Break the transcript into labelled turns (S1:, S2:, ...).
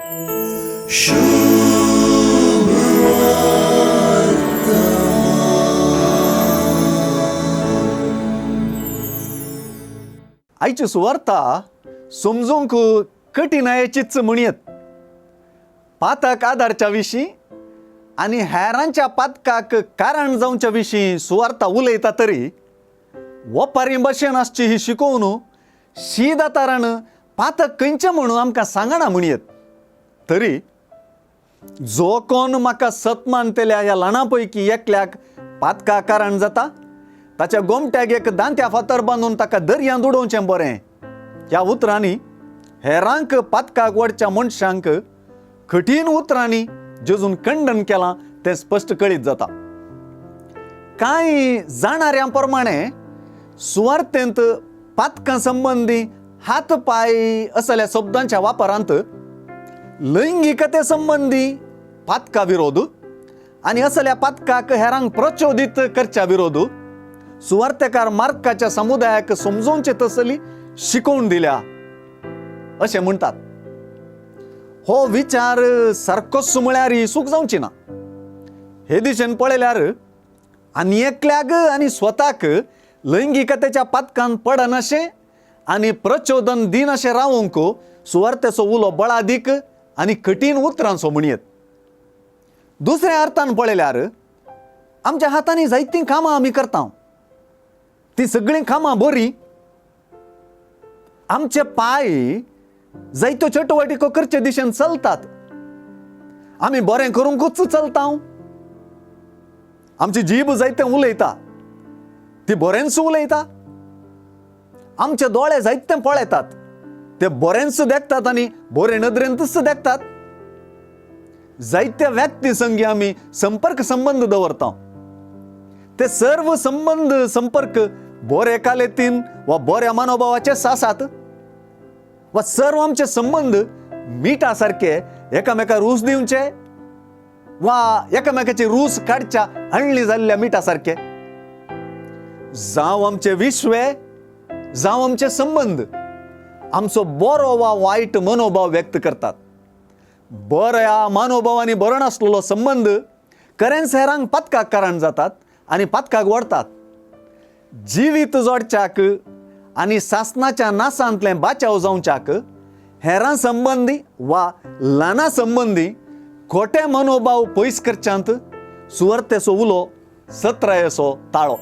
S1: आयची सुवार्ता समजूंक कठीणायेचीच म्हणयेत. पातक आदारच्या विशीं आनी हेरांच्या पातकाक कारण जावच्या विशीं सुवार्ता उलयता तरी वपारी भशेन आसची ही शिकोवन शीद आतारान पातक खंयचें म्हणून आमकां सांगना म्हणयेत. तरी जो कोण म्हाका सत मानतल्या ह्या ल्हाना पैकी एकल्याक पातका कारण जाता ताच्या गोमट्याक एक दांत्या फातर बांदून ताका दर्यांत उडोवचें बरें ह्या उतरांनी हेरांक पातकाक वडच्या मनशांक कठीण उतरांनी जेजून खंडन केलां तें स्पश्ट कळीत जाता. कांय जाणाऱ्यां प्रमाणे सुवार्थेंत पातकां संबंदी हात पांय असल्या शब्दांच्या वापरांत लैंगिकते संबंदी पातका विरोध आनी असल्या पातकाक हेरांक प्रचोदीत करच्या विरोध सुवार्थेकार मार्काच्या समुदायाक समजोवचे तसली शिकोवन दिल्या अशें म्हणटात. हो विचार सारकोच म्हळ्यार चूक जावची ना. हे दिशेन पळयल्यार आनी एकल्याक आनी स्वताक लैंगिकतेच्या पातकान पडनाशें आनी प्रचोदन दिनाशें रावंक सुवार्थेचो उलो बळादीक आनी कठीण उतरांचो म्हणयेत. दुसऱ्या अर्थान पळयल्यार आमच्या हातांनी जायतीं कामां आमी करता, तीं सगळीं कामां बरीं. आमचे पांय जायत्यो चटवटिको करचे दिशेन चलतात, आमी बरें करूंकूच चलता. आमची जीब जायतें उलयता, ती बरेंच उलयता. आमचे दोळे जायते पळयतात, ते बरेंच देखतात आनी बरे नदरेंतूच देखतात. जायत्या व्यक्ती संगी आमी संपर्क संबंद दवरता, ते सर्व संबंद संपर्क बरे कालेतीन वा बऱ्या मनोभावाचेच आसात वा सर्व आमचे संबंद मिठा सारके एकामेका रूस दिवचे वा एकामेकाची रूस काडच्या आणली जाल्ल्या मिठा सारके. जावं आमचे विश्वे जावं आमचे संबंद आमचो बरो वा वायट मनोभाव व्यक्त करतात. बऱ्या मनोभावांनी बरो नासलेलो संबंद खरेंच हेरांक पातकाक कारण जातात आनी पातकाक व्हरतात. जिवीत जोडच्याक आनी सासनाच्या नासांतलें बाचाव जावच्याक हेरां संबंदी वा ल्हाना संबंदी खोटे मनोभाव पयस करच्यांत सुवार्थेचो उलो सत्रायेचो ताळो.